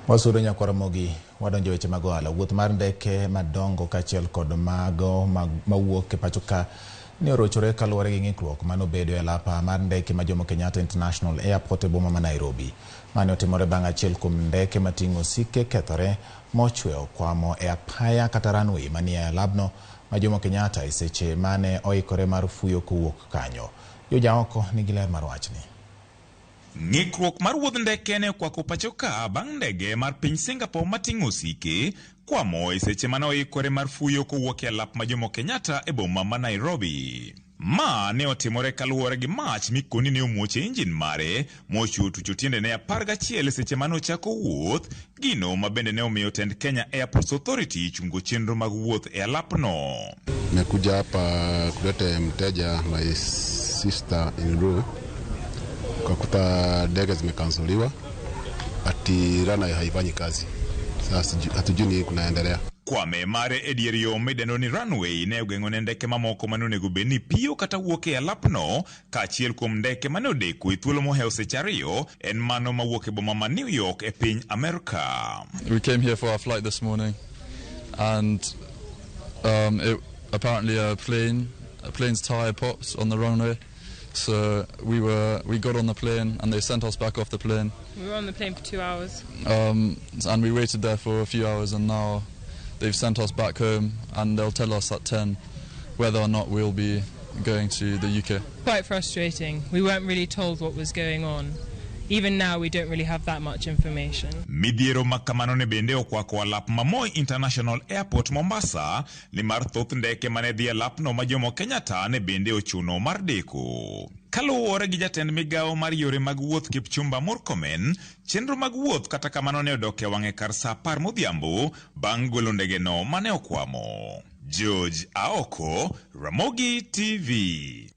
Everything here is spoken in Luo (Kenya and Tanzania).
Wasudo nyakwar Ramogi, wadonjo e weche mag ohala. Wuoth mar ndeke madongo kaachiel kod mago mawuok e pacho ka ne orochore kaluwore gi ng'ikruok mane obedo e alapa mar ndeke ma Jomo Kenyatta International Airport e boma ma Nairobi. Mane otimore bang' achiel kuom ndeke mating'o osike kethore mochwe okwamo e apaya kata runway manie alabno ma Jomo Kenyatta e seche mane oikore mar fuyo kowuok kanyo. Jojaoko nigi ler mar wachni. Ng'ikruok mar wuodh ndeke ne okwako pacho ka bang' ndege mar piny Singapore mating'o osike kwamo e seche mane oikore mar fuyo kowuok e alap ma Jomo Kenyatta e boma ma Nairobi. Ma ne otimore kaluwore gi mach mikoni ne omuoch e injin mare mochwo tucho tiendene 11 e seche mane ochako wuoth, gino ma bende ne omiyo tend Kenya Airports Authority chungo chenro mag wuoth e alapno. Nimekuja hapa kuleta mteja, my sister in law, ukakuta ndege zimekansoliwa, ati runway haifanyi kazi. Sasa hatujui nini kunaendelea. Kwame mare e dier yo midendo ni runway ne ogeng'o ne ndeke mamoko mane onego bed ni piyo kata wuok e alapno, kaachiel kuom ndeke mane odeko e thuolo mohewo seche 2 en mano mawuok e boma ma New York e piny Amerka. We came here for our flight this morning, and apparently a plane's tire popped on the runway. So we got on the plane and they sent us back off the plane. We were on the plane for 2 hours. And we waited there for a few hours, and now they've sent us back home, and they'll tell us at 10 whether or not we'll be going to the UK. Quite frustrating. We weren't really told what was going on. Even now we don't really have that much information. Midhiero ma kamano ne bende okwako alap ma Moi International Airport Mombasa, nimar thoth ndeke mane dhi alapno ma Jomo Kenyatta ne bende ochuno mar deko. Kaluwore gi jatend migawo mar yore mag wuoth Kipchumba Murkomen, chenro mag wuoth kata kamano ne odok e wang'e kar sa 10 modhiambo bang' golo ndegeno mane okwamo. George Aoko, Ramogi TV.